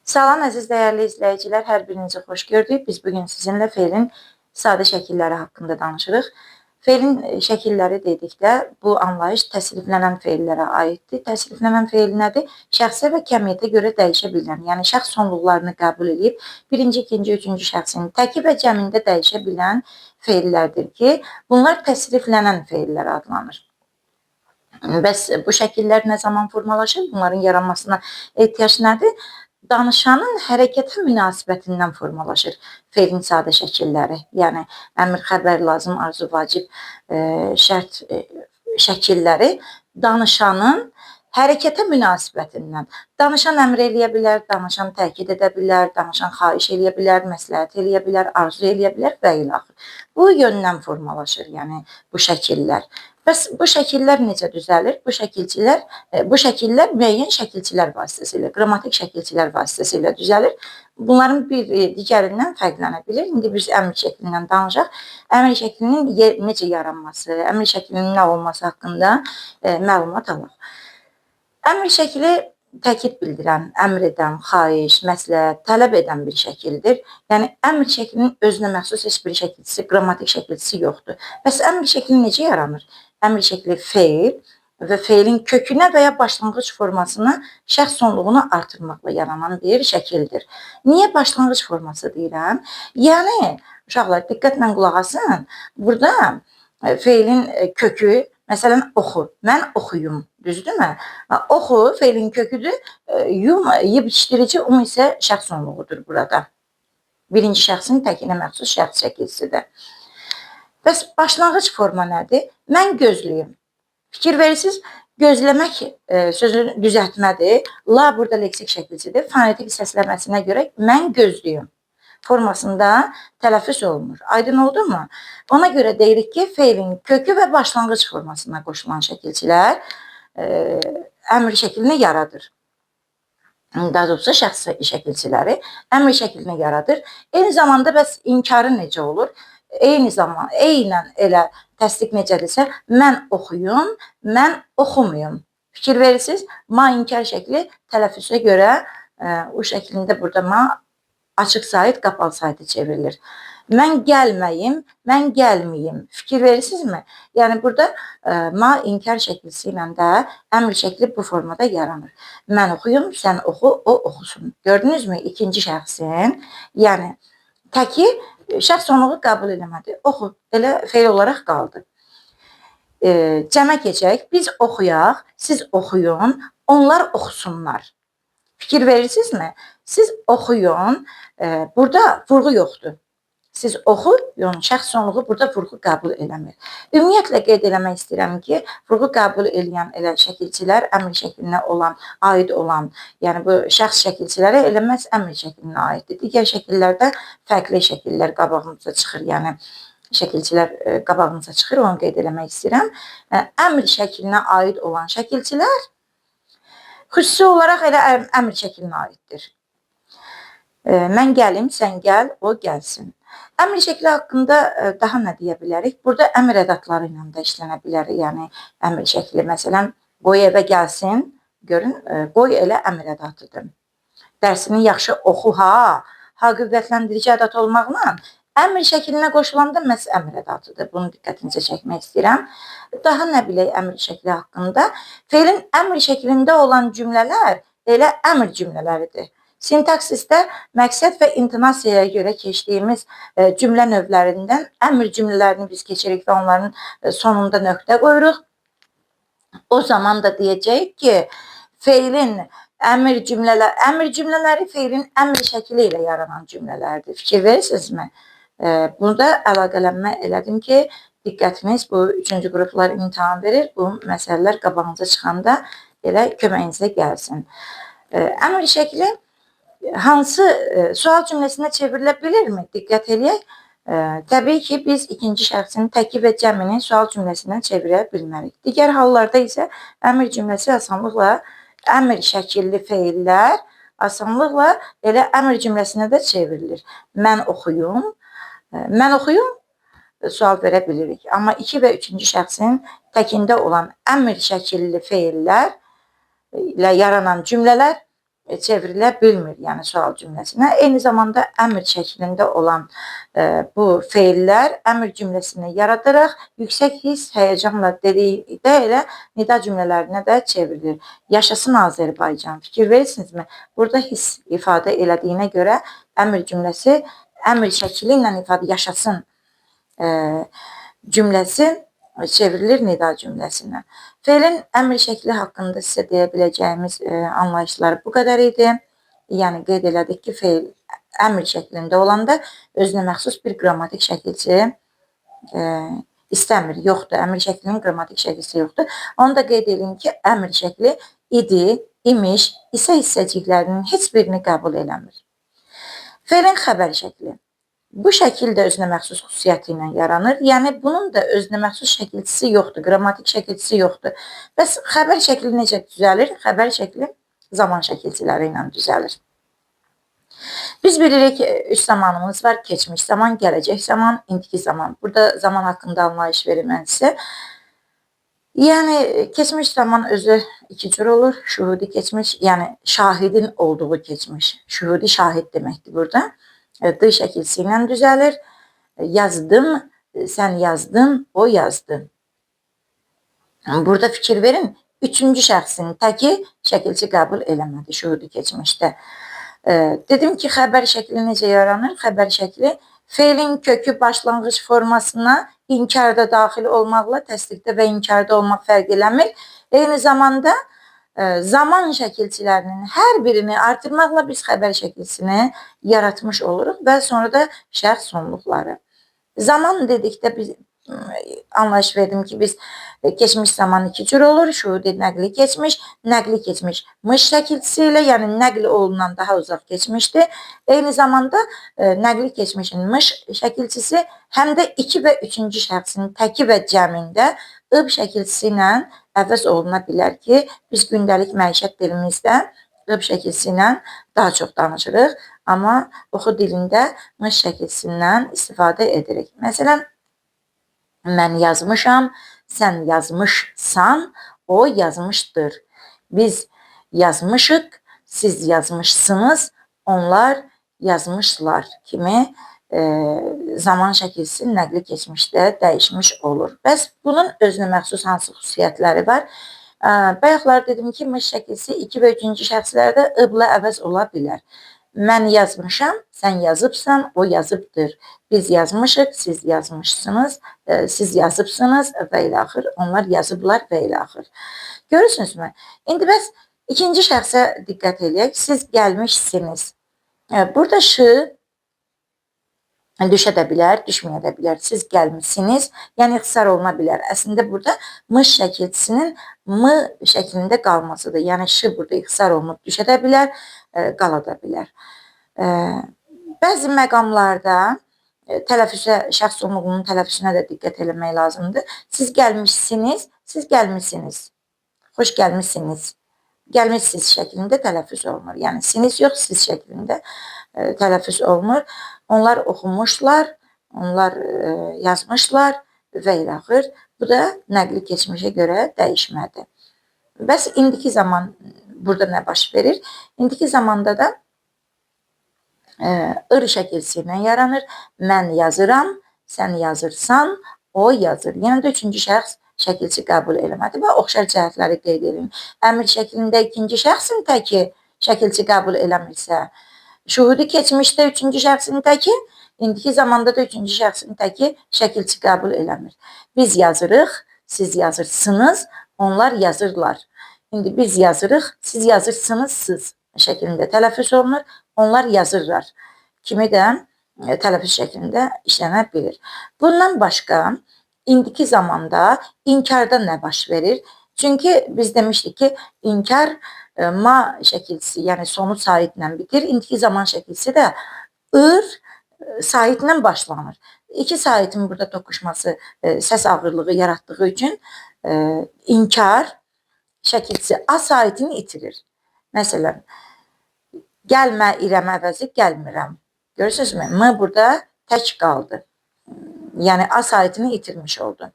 Salam əziz dəyərli izləyicilər, hər birinizi xoş gördük. Biz bugün sizinlə feilin sadə şəkilləri haqqında danışırıq. Feilin şəkilləri dedikdə bu anlayış təsriflənən feillərə aiddir. Təsriflənən feil nədir? Şəxsə və kəmiyyətə görə dəyişə bilən, yəni şəxs sonluqlarını qəbul edib birinci, ikinci, üçüncü şəxsin təki və cəmində dəyişə bilən feillərdir ki, bunlar təsriflənən feillər adlanır. Bəs bu şəkillər nə zaman formalaşır? Bunların yaranmasına ehtiyac nədir? Danışanın hərəkətə münasibətindən formalaşır feilin sadə şəkilləri. Yəni əmr, xəbər, lazım, arzu, vacib, şərt şəkilləri danışanın hərəkətə münasibətindən. Danışan əmr eləyə bilər, danışan təkid edə bilər, danışan xahiş eləyə bilər, məsləhət eləyə bilər, arzu eləyə bilər və ilaxır. Bu yöndən formalaşır, yəni bu şəkillər. Bəs bu şəkillər necə düzəlir? Bu şəkillər müəyyən şəkilçilər vasitəsilə, qrammatik şəkilçilər vasitəsilə düzəlir. Bunların bir digərindən fərqlənə bilir. İndi biz əmr şəklindən danışaq. Əmr şəklinin necə yaranması, əmr şəklinin nə olması haqqında məlumat alaq. Əmr şəkli təkid bildirən, əmr edən, xahiş, məsləhət, tələb edən bir şəkildir. Yəni əmr şəklinin özünə məxsus heç bir şəkilçisi, qrammatik şəkilçisi yoxdur. Bəs əmr şəkli necə yaranır? Əmr şəkli feil və feilin kökünə və ya başlanğıc formasına şəxs sonluğunu artırmaqla yaranan bir şəkildir. Niyə başlanğıc forması deyirəm? Yəni uşaqlar diqqətlə qulaq asın. Burada feilin kökü, məsələn oxu, mən oxuyum, düzdürmü? Oxu feilin köküdür. Yum, yeyib içdirici um isə şəxs sonluğudur burada. Birinci şəxsin təkinə məxsus şəxs şəkilsidir. Bəs başlanğıc forma nədir? Mən gözlüyüm. Fikir verirsiniz, gözləmək sözünün düzəltmədir. La burada leksik şəkilçidir. Fonetik səsləməsinə görə mən gözlüyüm formasında tələffüz olunur. Aydın oldu mu? Ona görə deyirik ki, feilin kökü və başlanğıc formasına qoşulan şəkilçilər əmr şəklini yaradır. Daha doğrusu şəxs şəkilçiləri əmr şəklini yaradır. Eyni zamanda bəs inkarı necə olur? Eyni zaman, eynən elə təsdiq necədirsə, mən oxuyum, mən oxumuyum. Fikir verirsiniz, ma inkar şəkli tələffüzə görə o şəklində burada ma açıq sait, qapalı saitə çevrilir. Mən gəlməyim, mən gəlməyim. Fikir verirsinizmi? Yəni burada ma inkar şəkilsi ilə də əmr şəkli bu formada yaranır. Mən oxuyum, sən oxu, o oxusun. Gördünüzmü? İkinci şəxsin, yəni təki şəxs sonluğu qəbul eləmədi. Oxu, elə feil olaraq qaldı. Cəmə keçək. Biz oxuyaq, siz oxuyun, onlar oxusunlar. Fikir verirsinizmi? Siz oxuyun, burada vurğu yoxdur. Siz oxuyun, şəxs sonluğu burada vurğu qəbul eləmir. Ümumiyyətlə qeyd eləmək istəyirəm ki, vurğu qəbul eləyən elə şəkilçilər əmr şəklinə olan, aid olan, yəni bu şəxs şəkilçiləri elə məhz əmr şəklinə aiddir. Digər şəkillərdə fərqli şəkillər qabağımıza çıxır, yəni şəkilçilər qabağımıza çıxır, onu qeyd eləmək istəyirəm. Əmr şəklinə aid olan şəkilçilər xüsusi olaraq elə əmr şəklinə aiddir. Mən gəlim, sən gəl, o gəlsin. Əmr şəkli haqqında daha nə deyə bilərik? Burada əmr ədatları ilə də işlənə bilər. Yəni əmr şəkli, məsələn, qoy evə gəlsin. Görün, qoy elə əmr ədatıdır. Dərsini yaxşı oxu ha. Ha qüvvətləndirici ədat olmaqla əmr şəklinə qoşulanda məhz əmr ədatıdır. Bunu diqqətinizə çəkmək istəyirəm. Daha nə bilək əmr şəkli haqqında? Feilin əmr şəklində olan cümlələr elə əmr cümlələridir. Sintaksisdə məqsəd və intonasiyaya görə keçdiyimiz cümlə növlərindən əmr cümlələrini biz keçirik və onların sonunda nöqtə qoyuruq. O zaman da deyəcəyik ki, feilin əmr cümlələri feilin əmr şəkli ilə yaranan cümlələrdir. Fikir verirsinizmi? Bunu da əlaqələnmə elədim ki, diqqətiniz bu üçüncü qruplar imtahan verir. Bu məsələlər qabağınıza çıxanda elə köməyinizə gəlsin. Əmr şəkli hansı sual cümləsinə çevrilə bilirmi? Diqqət eləyək. Təbii ki, biz ikinci şəxsin təki və cəmini sual cümləsinə çevirə bilmərik. Digər hallarda isə əmr cümləsi asanlıqla əmr şəkilli feillər asanlıqla elə əmr cümləsinə də çevrilir. Mən oxuyum, mən oxuyum sual verə bilirik. Amma 2 və 3-cü şəxsin təkində olan əmr şəkilli feillər ilə yaranan cümlələr çevrilə bilmir, yəni sual cümləsinə. Eyni zamanda əmr şəklində olan bu feillər əmr cümlesini yaradaraq yüksək hiss, həyəcanla dedikdə elə nida cümlələrinə də çevrilir. Yaşasın Azərbaycan. Fikir verirsinizmi? Burada hiss ifadə elədiyinə görə əmr cümləsi əmr şəkli ilə ifadə yaşasın cümləsi çevrilir nida cümləsinə. Feilin əmr şəkli haqqında sizə deyə biləcəyimiz anlayışlar bu qədər idi. Yəni qeyd elədik ki, feil əmr şəklində olanda özünə məxsus bir qrammatik şəkilçi istəmir, yoxdur. Əmr şəklinin qrammatik şəkilçisi yoxdur. Onu da qeyd edeyim ki, əmr şəkli idi, imiş, isə hissəciklərinin heç birini qəbul eləmir. Feilin xəbər şəkli. Bu şəkil də özünə məxsus xüsusiyyəti ilə yaranır. Yəni bunun da özünə məxsus şəkilçisi yoxdur, qrammatik şəkilçisi yoxdur. Bəs xəbər şəkli necə düzəlir? Xəbər şəkli zaman şəkilçiləri ilə düzəlir. Biz bilirik ki, üç zamanımız var. Keçmiş zaman, gələcək zaman, indiki zaman. Burada zaman haqqında anlayış verim mən sizə. Yəni keçmiş zaman özü iki cür olur. Şuhudi keçmiş, yəni şahidin olduğu keçmiş. Şuhudi şahid deməkdir burada. D şəkilçisi ilə düzəlir. Yazdım, sən yazdın, o yazdı. Burada fikir verin. Üçüncü şəxsin təki şəkilçi qəbul eləmədi şuhudi keçmişdə. Dedim ki, xəbər şəkli necə yaranır? Xəbər şəkli feilin kökü başlanğıc formasına inkarda daxil olmaqla təsdiqdə və inkarda olmaq fərq eləmir. Eyni zamanda zaman şəkilçilərinin hər birini artırmaqla biz xəbər şəkilçisini yaratmış oluruq və sonra da şəxs sonluqları. Zaman dedikdə biz anlayış verdim ki, biz keçmiş zaman iki cür olur. Şuhudi nəqli keçmiş, nəqli keçmiş mış şəkilçisi ilə, yəni nəql olunan daha uzaq keçmişdir. Eyni zamanda nəqli keçmişin mış şəkilçisi həm də 2 və 3-cü şəxsin təki və cəmində ıb şəkilçisi ilə əvəz oluna bilər ki, biz gündəlik məişət dilimizdə ıb şəkilçisi ilə daha çox danışırıq, amma oxu dilində mış şəkilçisindən istifadə edirik. Məsələn, mən yazmışam, sən yazmışsan, o yazmışdır. Biz yazmışıq, siz yazmışsınız, onlar yazmışlar kimi zaman şəkilçisi nəqli keçmişdə dəyişmiş olur. Bəs bunun özünə məxsus hansı xüsusiyyətləri var? Bayaqlar dedim ki, mış şəkilçisi 2 və 3-cü şəxslərdə ıbla əvəz ola bilər. Mən yazmışam, sən yazıbsan, o yazıbdır. Biz yazmışıq, siz yazmışsınız, siz yazıbsınız və ilə axır. Onlar yazıblar və ilə axır. Görürsünüzmü? İndi bəs ikinci şəxsə diqqət eləyək. Siz gəlmişsiniz. Burada şı düşə də bilər, düşməyə də bilər. Siz gəlmişsiniz, yəni ixtisar oluna bilər. Əslində burada mış şəkilçisinin m şəklində qalmasıdır. Yəni şı burada ixtisar olunub düşə də bilər, qala da bilər. Bəzi məqamlarda tələffüzə, şəxs sonluğunun tələffüzünə də diqqət eləmək lazımdır. Siz gəlmişsiniz, siz gəlmişsiniz. Xoş gəlmişsiniz. Gəlmişsiniz şəklində tələffüz olunur. Yəni siniz yox, siz şəklində tələffüz olunur. Onlar oxumuşlar, onlar yazmışlar və ilə axır. Bu da nəqli keçmişə görə dəyişmədir. Bəs indiki zaman burada nə baş verir? İndiki zamanda da ır şəkilçisi ilə yaranır. Mən yazıram, sən yazırsan, o yazır. Yəni də üçüncü şəxs şəkilçi qəbul eləmədi və oxşar cəhətləri qeyd edin. Əmr şəklində ikinci şəxsin təki şəkilçi qəbul eləmirsə, şuhudi keçmişdə üçüncü şəxsin təki, indiki zamanda da üçüncü şəxsin təki şəkilçi qəbul eləmir. Biz yazırıq, siz yazırsınız, onlar yazırlar. İndi biz yazırıq, siz yazırsınız, siz şəklində tələffüz olunur, onlar yazırlar kimi də tələffüz şəklində işlənə bilir. Bundan başqa indiki zamanda inkarda nə baş verir? Çünki biz demişdik ki, inkar ma şəkilçisi, yəni sonu saitlə bitir. İndiki zaman şəkilçisi də ır saitlə başlanır. İki saitin burada toqquşması səs ağırlığı yaratdığı üçün inkar şəkilçisi a saitini itirir. Məsələn, gəlmə irəm əvəzi gəlmirəm. Görürsünüzmü? M burada tək qaldı. Yəni a saitini itirmiş oldu.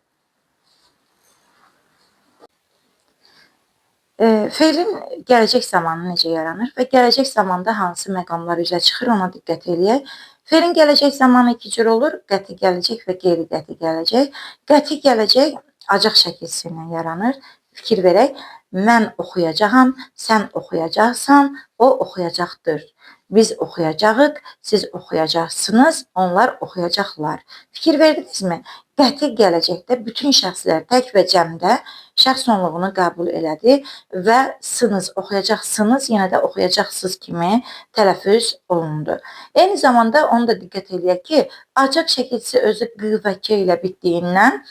Feilin gələcək zamanı necə yaranır və gələcək zamanda hansı məqamlar üzə çıxır, ona diqqət eləyək. Feilin gələcək zamanı iki cür olur: qəti gələcək və qeyri-qəti gələcək. Qəti gələcək acıq şəkilsi ilə yaranır. Fikir verək, mən oxuyacağam, sən oxuyacaqsan, o oxuyacaqdır. Biz oxuyacağıq, siz oxuyacaqsınız, onlar oxuyacaqlar. Fikir verdinizmi? Qəti gələcəkdə bütün şəxslər tək və cəmdə şəxs sonluğunu qəbul elədi və sınız, oxuyacaqsınız, yenə də oxuyacaqsız kimi tələffüz olundu. Eyni zamanda onu da diqqət eləyək ki, acıq şəkilçisi özü q və k ilə bitdiyindən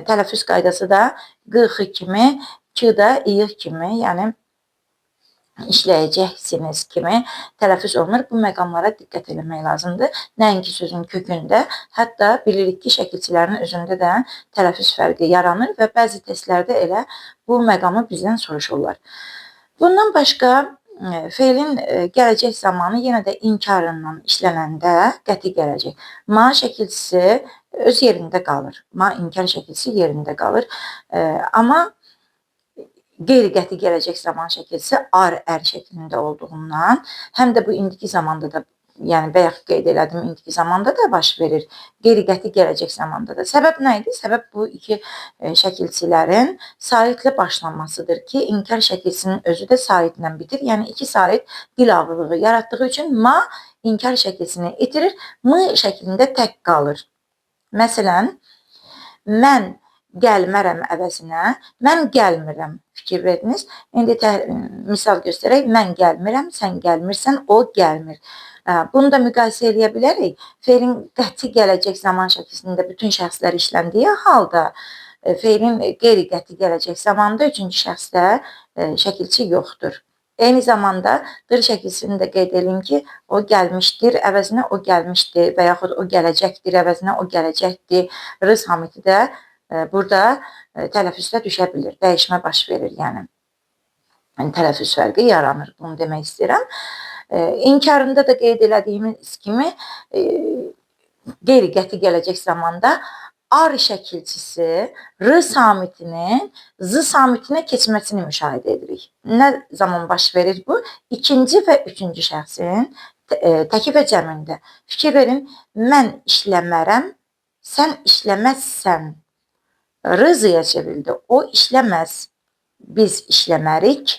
tələffüz qaydası da q, x kimi, k da i kimi, yəni işləyəcəksiniz kimi tələffüz olunur. Bu məqamlara diqqət eləmək lazımdır. Nəinki sözün kökündə, hətta bilirik ki, şəkilçilərin özündə də tələffüz fərqi yaranır və bəzi testlərdə elə bu məqamı bizdən soruşurlar. Bundan başqa feilin gələcək zamanı yenə də inkarından işlənəndə qəti gələcək. Ma şəkilçisi öz yerində qalır. Ma inkar şəkilçisi yerində qalır. Amma qeyri-qəti gələcək zaman şəkilçisi ar, ər şəklində olduğundan, həm də bu indiki zamanda da, yəni bayaq qeyd elədim, indiki zamanda da baş verir, qeyri-qəti gələcək zamanda da. Səbəb nə idi? Səbəb bu iki şəkilçilərin saitlə başlanmasıdır ki, inkar şəkilçisinin özü də saitlə bitir. Yəni iki sait dil ağırlığı yaratdığı üçün ma inkar şəkilçisini itirir, m şəklində tək qalır. Məsələn, mən gəlmərəm əvəzinə, mən gəlmirəm. Fikir verdiniz. İndi misal göstərək. Mən gəlmirəm, sən gəlmirsən, o gəlmir. Bunu da müqayisə eləyə bilərik. Feilin qəti gələcək zaman şəklində bütün şəxslər işləndiyi halda feilin qeyri-qəti gələcək zamanda üçüncü şəxsdə şəkilçi yoxdur. Eyni zamanda dır şəkilçisini də qeyd edeyim ki, o gəlmişdir, əvəzinə o gəlmişdi və yaxud o gələcəkdir, əvəzinə o gələcəkdir. R samiti də burada tələffüzdə düşə bilir, dəyişmə baş verir, yəni tələffüz fərqi yaranır, bunu demək istəyirəm. İnkarında da qeyd elədiyimiz kimi qeyri-qəti gələcək zamanda ar şəkilçisi R samitinin Z samitinə keçməsini müşahidə edirik. Nə zaman baş verir bu? İkinci və üçüncü şəxsin təki və cəmində. Fikir verin, mən işləmərəm, sən işləməzsən. R Z-ya çevrildi. O işləməz. Biz işləmərik.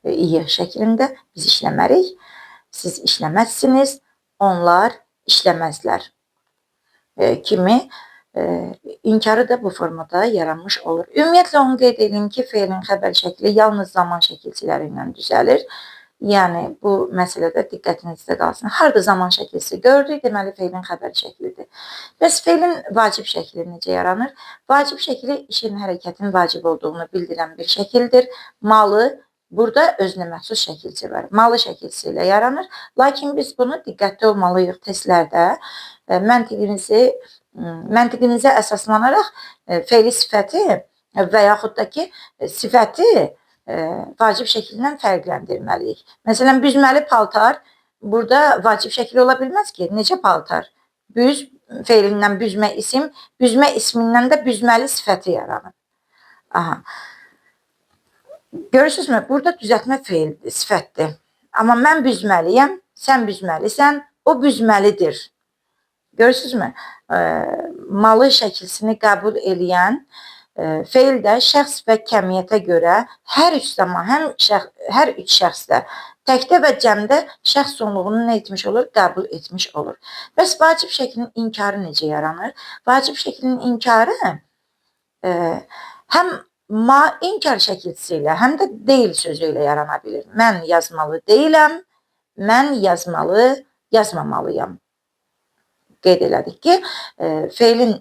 İ şəklində biz işləmərik. Siz işləməzsiniz. Onlar işləməzlər. Kimi inkarı da bu formada yaranmış olur. Ümumiyyətlə onu qeyd edeyim ki, feilin xəbər şəkli yalnız zaman şəkilçiləri ilə düzəlir. Yəni bu məsələdə diqqətinizdə qalsın. Harda zaman şəkilçisi gördük, deməli feilin xəbər şəklidir. Bəs feilin vacib şəkli necə yaranır? Vacib şəkli işin, hərəkətin vacib olduğunu bildirən bir şəkildir. Malı burada özünə məxsus şəkilçi var. Malı şəkilçisi ilə yaranır. Lakin biz bunu diqqətli olmalıyıq testlərdə. Məntiqimizə əsaslanaraq feili sifəti və yaxud da ki, sifəti vacib şəklindən fərqləndirməliyik. Məsələn, büzməli paltar burada vacib şəkli ola bilməz ki. Necə paltar? Büz feilindən büzmə isim, büzmə ismindən də büzməli sifəti yaranır. Aha. Görürsünüzmü? Burada düzəltmə feil sifətdir. Amma mən büzməliyəm, sən büzməlisən, o büzməlidir. Görürsünüzmü? Malı şəkilsini qəbul eləyən feil də şəxs və kəmiyyətə görə hər üç zaman, həm hər üç şəxsdə, təkdə və cəmdə şəxs sonluğunu nə etmiş olur? Qəbul etmiş olur. Bəs vacib şəklinin inkarı necə yaranır? Vacib şəklinin inkarı həm ma inkar şəkilçisi ilə, həm də deyil sözü ilə yarana bilir. Mən yazmalı deyiləm, mən yazmalı, yazmamalıyam. Qeyd elədik ki, feilin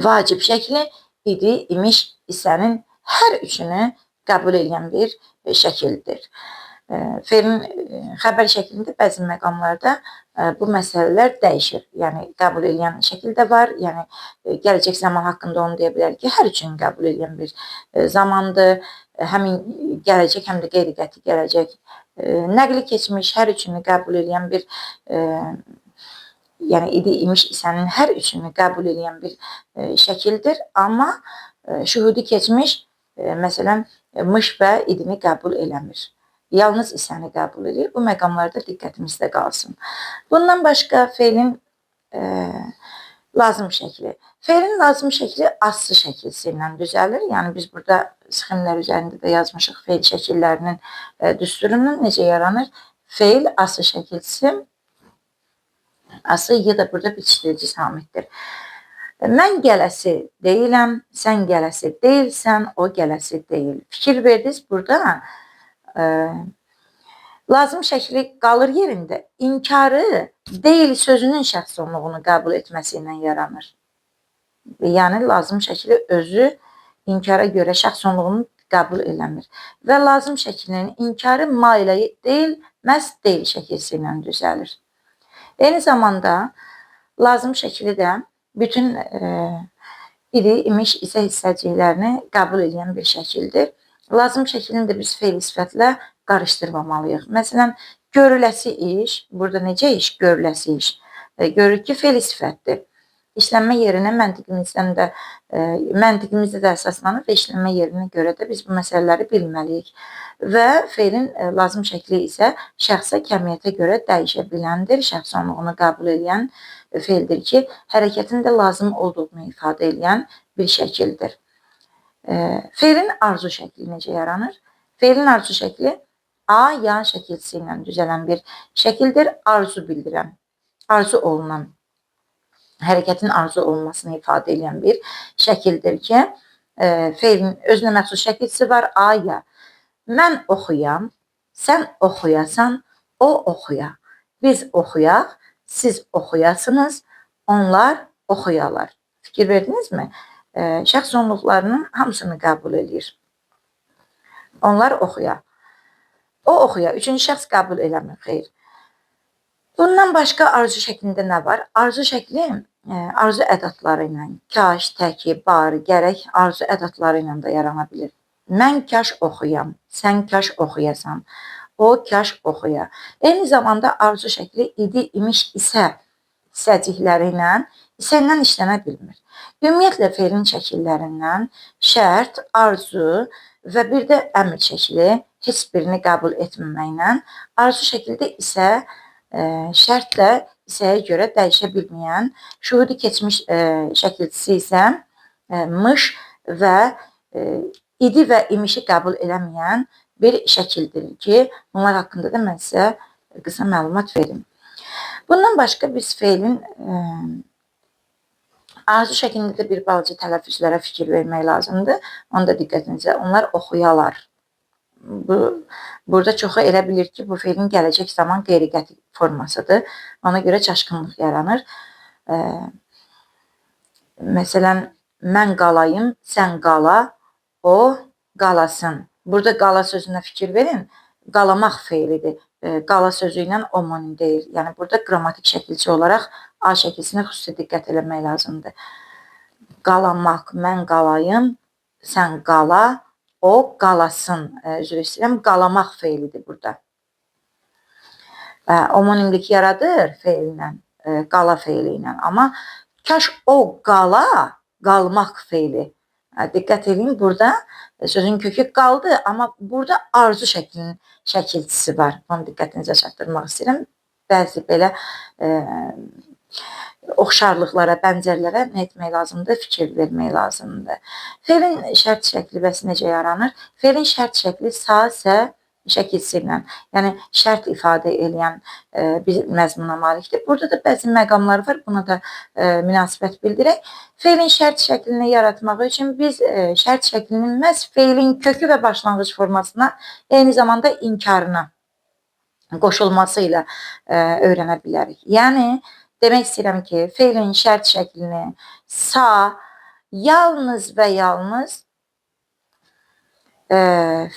vacib şəkli idi, imiş, isənin hər üçünü qəbul edən bir şəkildir. Feilin xəbər şəklində bəzi məqamlarda bu məsələlər dəyişir. Yəni qəbul edən şəkil də var. Yəni gələcək zaman haqqında onu deyə bilərik ki, hər üçünü qəbul edən bir zamandır. Həmin gələcək, həm də qeyri-qəti gələcək. Nəqli keçmiş hər üçünü qəbul edən bir yəni idi, imiş, isənin hər üçünü qəbul edən bir şəkildir. Amma şühudi keçmiş, məsələn, Mış və idini qəbul eləmir. Yalnız isəni qəbul edir. Bu məqamlarda diqqətimizdə qalsın. Bundan başqa feilin lazım şəkli. Feilin lazım şəkli assı şəkilsi ilə düzəlir. Yəni biz burada sxemlər üzərində də yazmışıq feil şəkillərinin düsturunun necə yaranır. Feil ası şəkilsi, ası y da burada bitişdirici samitdir. Mən gələsi deyiləm, sən gələsi deyilsən, o gələsi deyil. Fikir verdiniz burada lazım şəkli qalır yerində. İnkarı deyil sözünün şəxs onluğunu qəbul etməsi ilə yaranır. Yəni lazım şəkli özü inkara görə şəxs onluğunu qəbul eləmir. Və lazım şəklinin inkarı ma ilə deyil, məhz deyil şəkilsi ilə düzəlir. Eyni zamanda lazım şəkli də bütün idi, imiş, isə hissəciklərini qəbul edən bir şəkildir. Lazım şəklini də biz feil sifətlə qarışdırmamalıyıq. Məsələn, görüləsi iş, burada necə iş? Görüləsi iş. Görürük ki, feil sifətdir. İşlənmə yerinə məntiqimizdən də məntiqimizdə də əsaslanır və işlənmə yerinə görə də biz bu məsələləri bilməliyik. Və feilin lazım şəkli isə şəxsə, kəmiyyətə görə dəyişə biləndir, şəxs onluğunu qəbul edən feildir ki, hərəkətin də lazım olduğunu ifadə edən bir şəkildir. Feilin arzu şəkli necə yaranır? Feilin arzu şəkli A ya şəkilsi ilə düzələn bir şəkildir. Arzu bildirən, arzu olunan, hərəkətin arzu olunmasını ifadə edən bir şəkildir ki, feilin özünə məxsus şəkilsi var A ya. Mən oxuyam, sən oxuyasan, o oxuya. Biz oxuyaq, siz oxuyasınız, onlar oxuyalar. Fikir verdinizmi? Şəxs onluqlarının hamısını qəbul eləyir. Onlar oxuya. O oxuya. Üçüncü şəxs qəbul eləmir. Xeyr. Bundan başqa arzu şəklində nə var? Arzu şəkli arzu ədətləri ilə, kaş, təki, bar, gərək arzu ədətləri ilə də yarana bilir. Mən kaş oxuyam, sən kaş oxuyasan, o kaş oxuya. Eyni zamanda arzu şəkli idi, imiş, isə hissəcikləri ilə, isə ilə işlənə bilmir. Ümumiyyətlə feilin şəkillərindən şərt, arzu və bir də əmr şəkli heç birini qəbul etməməklə, arzu şəkildə isə şərtlə isəyə görə dəyişə bilməyən, şuhudi keçmiş şəkilçisi isə mış və idi və imişi qəbul eləməyən bir şəkildir ki, bunlar haqqında da mən sizə qısa məlumat verim. Bundan başqa biz feilin arzu şəklində də bir balaca tələffüzlərə fikir vermək lazımdır. Onu da diqqətinizə, onlar oxuyalar. Burada çoxu elə bilir ki, bu feilin gələcək zaman qeyri-qəti formasıdır. Ona görə çaşqınlıq yaranır. Məsələn, mən qalayım, sən qala, o qalasın. Burada qala sözünə fikir verin. Qalamaq feilidir. Qala sözü ilə omonim deyil. Yəni burada qrammatik şəkilçi olaraq A şəkilsinə xüsusi diqqət eləmək lazımdır. Qalamaq, mən qalayım, sən qala, o qalasın. Üzr istəyirəm, qalamaq feilidir burada. Omonimlik yaradır feillə, qala feili ilə. Amma kaş o qala, qalmaq feili. Diqqət edin, burada sözün kökü qaldı, amma burada arzu şəklinin şəkilçisi var. Bunu diqqətinizə çatdırmaq istəyirəm. Bəzi belə oxşarlıqlara, bənzərlərə nə etmək lazımdır? Fikir vermək lazımdır. Feilin şərt şəkli bəs necə yaranır? Feilin şərt şəkli sa, sə şəkilsi ilə, yəni şərt ifadə eləyən bir məzmuna malikdir. Burada da bəzi məqamlar var, buna da münasibət bildirək. Feilin şərt şəklini yaratmaq üçün biz şərt şəklinin məhz feilin kökü və başlanğıc formasına, eyni zamanda inkarına qoşulması ilə öyrənə bilərik. Yəni, demək istəyirəm ki, feilin şərt şəklini sa, yalnız və yalnız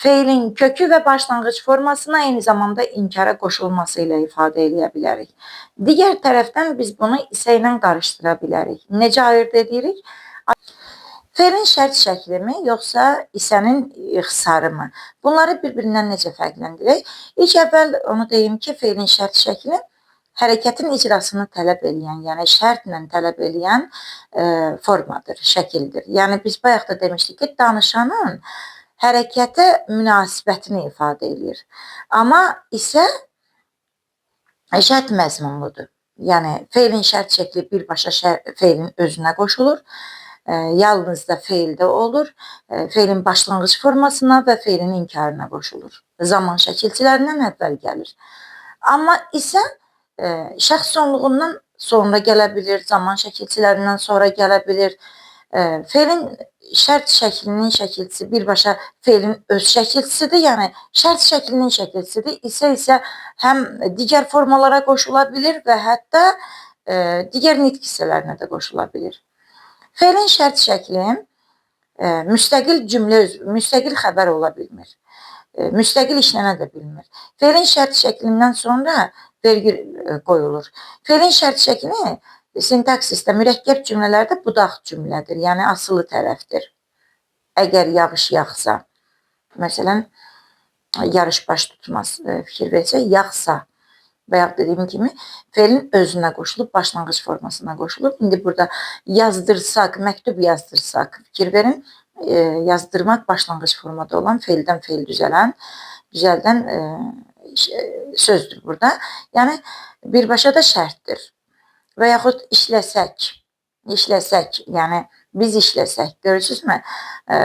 feilin kökü və başlanğıc formasına, eyni zamanda inkara qoşulması ilə ifadə eləyə bilərik. Digər tərəfdən biz bunu isə ilə qarışdıra bilərik. Necə ayırd edirik? Feilin şərt şəklimi, yoxsa isənin ixtisarı mı? Bunları bir-birindən necə fərqləndirək? İlk əvvəl onu deyim ki, feilin şərt şəkli hərəkətin icrasını tələb eləyən, yəni şərtlə tələb eləyən formadır, şəkildir. Yəni biz bayaq da demişdik ki, danışanın hərəkətə münasibətini ifadə eləyir. Amma isə şərt məzmunludur. Yəni feilin şərt şəkli birbaşa feilin özünə qoşulur. Yalnız da feildə olur. Feilin başlanğıc formasına və feilin inkarına qoşulur. Zaman şəkilçilərindən əvvəl gəlir. Amma isə şəxs sonluğundan sonra gələ bilir, zaman şəkilçilərindən sonra gələ bilir. Feilin şərt şəklinin şəkilçisi birbaşa feilin öz şəkilçisidir. Yəni şərt şəklinin şəkilçisidir. İsə isə həm digər formalara qoşula bilir və hətta digər nitq hissələrinə də qoşula bilir. Feilin şərt şəkli müstəqil cümlə, müstəqil xəbər ola bilmir. Müstəqil işlənə də bilmir. Feilin şərt şəklindən sonra vergül qoyulur. Feilin şərt şəkli sintaksisdə mürəkkəb cümlələrdə budaq cümlədir, yəni asılı tərəfdir. Əgər yağış yağsa, məsələn, yarış baş tutmaz, fikir versək, yağsa, bayaq dediyim kimi feilin özünə qoşulub, başlanğıc formasına qoşulub. İndi burada yazdırsaq, məktub yazdırsaq, fikir verin, yazdırmaq başlanğıc formada olan feildən feil düzəldən sözdür burada. Yəni, birbaşa da şərtdir. Və yaxud işləsək, işləsək, yəni biz işləsək, görürsünüzmü?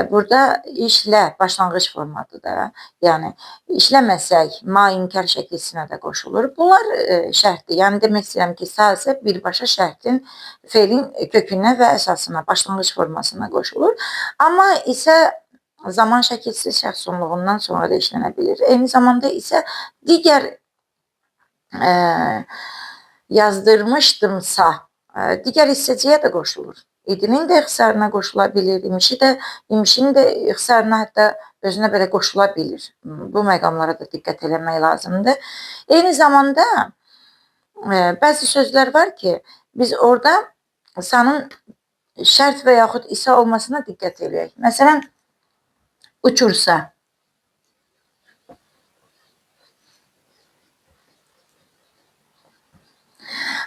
Burada işlə başlanğıc formadır da, yəni işləməsək, ma inkar şəkilsinə də qoşulur. Bunlar şərtdir. Yəni demək istəyirəm ki, sasə birbaşa şərtin feilin kökünə və əsasına, başlanğıc formasına qoşulur. Amma isə zaman şəkilsiz şəxs sonluğundan sonra da işlənə bilir. Eyni zamanda isə digər yazdırmışdımsa, digər hissəciyə də qoşulur. İdinin də ixtisarına qoşula bilir, imişin də ixtisarına hətta özünə belə qoşula bilir. Bu məqamlara da diqqət eləmək lazımdır. Eyni zamanda bəzi sözlər var ki, biz orada sanın şərt və yaxud isə olmasına diqqət eləyək. Məsələn, uçursa.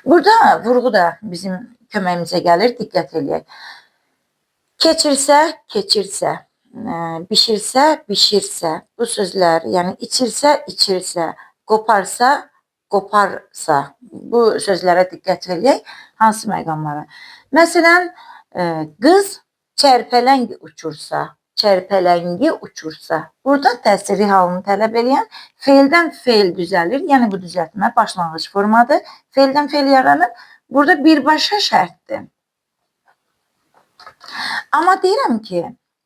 Burada vurğu da bizim köməyimizə gəlir, diqqət eləyək. Keçirsə, keçirsə, bişirsə, bişirsə, bu sözlər, yəni içirsə, içirsə, qoparsa, qoparsa, bu sözlərə diqqət eləyək. Hansı məqamlara? Məsələn, qız çərpələng uçursa, çərpələngi uçursa, burada təsiri halını tələb eləyən feildən feil düzəlir. Yəni bu düzəltmə başlanğıc formadır. Feildən feil yaranır. Burada birbaşa şərtdir. Amma deyirəm ki,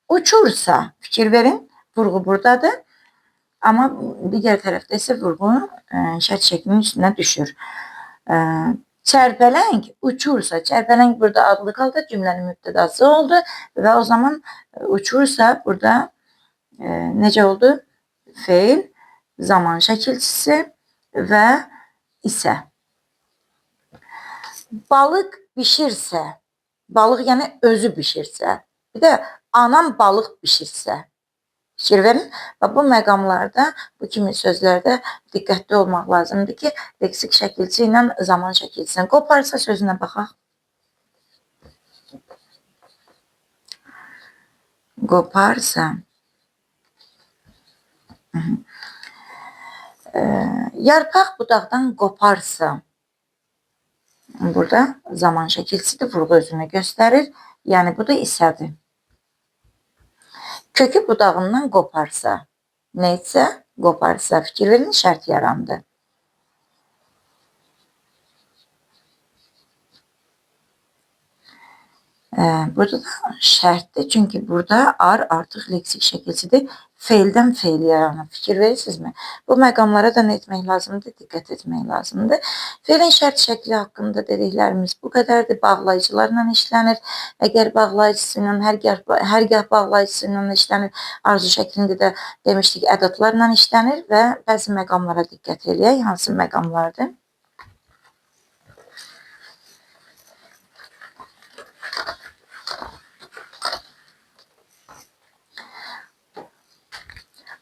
uçursa, fikir verin, vurğu buradadır. Amma digər tərəfdə isə vurğu şərt şəklinin üstünə düşür. Çərpələng uçursa, çərpələng burada adlı qaldı, cümlənin mübtədası oldu və o zaman uçursa burada necə oldu? Feil, zaman şəkilçisi və isə. Balıq bişirsə, balıq yəni özü bişirsə, bir də anam balıq bişirsə. Fikir verin və bu məqamlarda, bu kimi sözlərdə diqqətli olmaq lazımdır ki, leksik şəkilçi ilə zaman şəkilçisinə qoparsa sözünə baxaq. Qoparsa. Yarpaq budaqdan qoparsa. Burada zaman şəkilçisidir, vurğu özünü göstərir. Yəni bu da isədir. Kökü budağından qoparsa, nə etsə qoparsa, fikir verin, şərt yarandı. Burada da şərtdir, çünki burada ar artıq leksik şəkilçidir. Feildən feil yaranır. Fikir verirsinizmi? Bu məqamlara da nə etmək lazımdır? Diqqət etmək lazımdır. Feilin şərt şəkli haqqında dediklərimiz bu qədərdir. Bağlayıcılarla işlənir. Əgər bağlayıcısı ilə, hərgah bağlayıcısı ilə işlənir. Arzu şəklində də demişdik, ədadlarla işlənir və bəzi məqamlara diqqət eləyək. Hansı məqamlardır?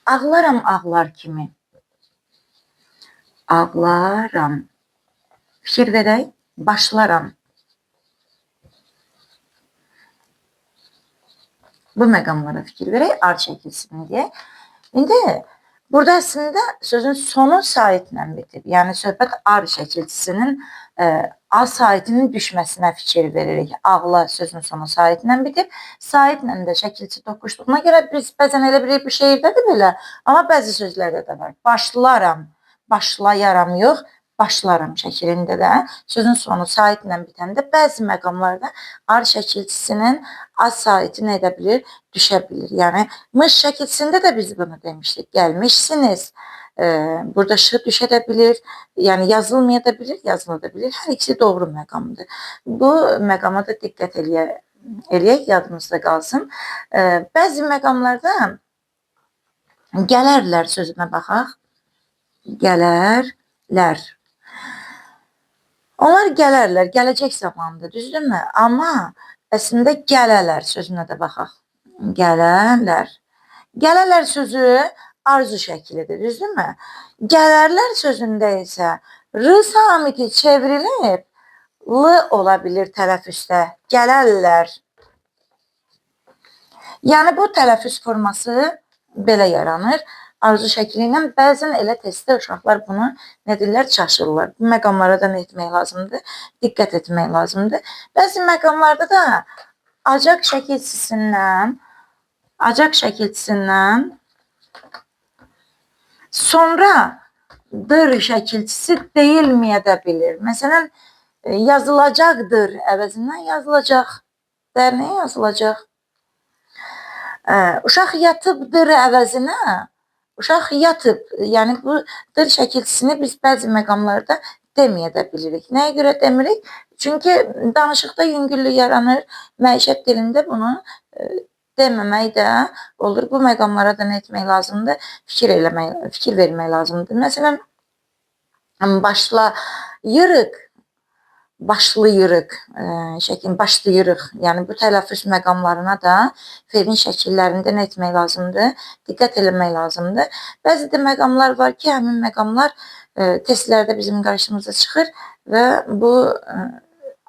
Ağlaram ağlar kimi. Ağlaram. Fikir verək. Başlaram. Bu məqamlara fikir verək, ar şəkilsini deyək. İndi burada əslində sözün sonu saitlə bitib. Yəni söhbət ar şəkilçisinin a saitinin düşməsinə fikir veririk. Ağla sözün sonu saitlə bitib. Saitlə də şəkilçi toqquşduğuna görə biz bəzən elə bilirik bu şeirdə də belə, amma bəzi sözlərdə də var. Başlaram, başlayaram yox, başlaram şəklində də sözün sonu saitlə bitəndə bəzi məqamlarda ar şəkilçisinin a saiti nə edə bilir? Düşə bilir. Yəni mış şəkilçisində də biz bunu demişdik. Gəlmişsiniz. Burada ş düşə də bilir. Yəni yazılmaya da bilir, yazıla da bilir. Hər ikisi doğru məqamdır. Bu məqama da diqqət eləyək, yadımızda qalsın. Bəzi məqamlarda gələrlər sözünə baxaq. Gələrlər. Onlar gələrlər, gələcək zamandır, düzdürmü? Amma əslində gələlər sözünə də baxaq. Gələlər. Gələlər sözü arzu şəklidir, düzdürmü? Gələrlər sözündə isə r samiti çevrilib l ola bilir tələffüzdə. Gələrlər. Yəni bu tələffüz forması belə yaranır. Arzu şəkli ilə bəzən elə testdə uşaqlar bunu nə deyirlər, çaşırlar. Bu məqamlara da nə etmək lazımdır? Diqqət etmək lazımdır. Bəzi məqamlarda da acaq şəkilçisindən sonra dır şəkilçisi deyilməyə də bilir. Məsələn, yazılacaqdır əvəzindən yazılacaq. Dər nə yazılacaq? Uşaq yatıbdır əvəzinə uşaq yatıb. Yəni bu dır şəkilçisini biz bəzi məqamlarda deməyə də bilirik. Nəyə görə demirik? Çünki danışıqda yüngüllük yaranır. Məişət dilində bunu deməmək də olur. Bu məqamlara da nə etmək lazımdır? Fikir eləmək, fikir vermək lazımdır. Məsələn, başlayırıq, başlayırıq, başlayırıq. Yəni bu tələffüz məqamlarına da feilin şəkillərində nə etmək lazımdır? Diqqət eləmək lazımdır. Bəzi də məqamlar var ki, həmin məqamlar testlərdə bizim qarşımıza çıxır və bu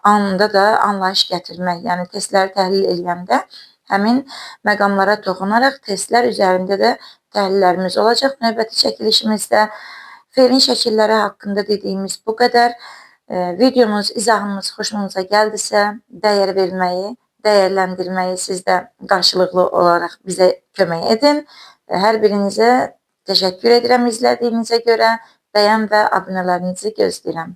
anda da anlayış gətirmək, yəni testləri təhlil eləyəndə həmin məqamlara toxunaraq testlər üzərində də təhlillərimiz olacaq. Növbəti çəkilişimizdə feilin şəkilləri haqqında dediyimiz bu qədər. Videomuz, izahımız xoşunuza gəldisə, dəyər verməyi, dəyərləndirməyi siz də qarşılıqlı olaraq bizə kömək edin. Hər birinizə təşəkkür edirəm izlədiyinizə görə. Bəyən və abunələrinizi gözləyirəm.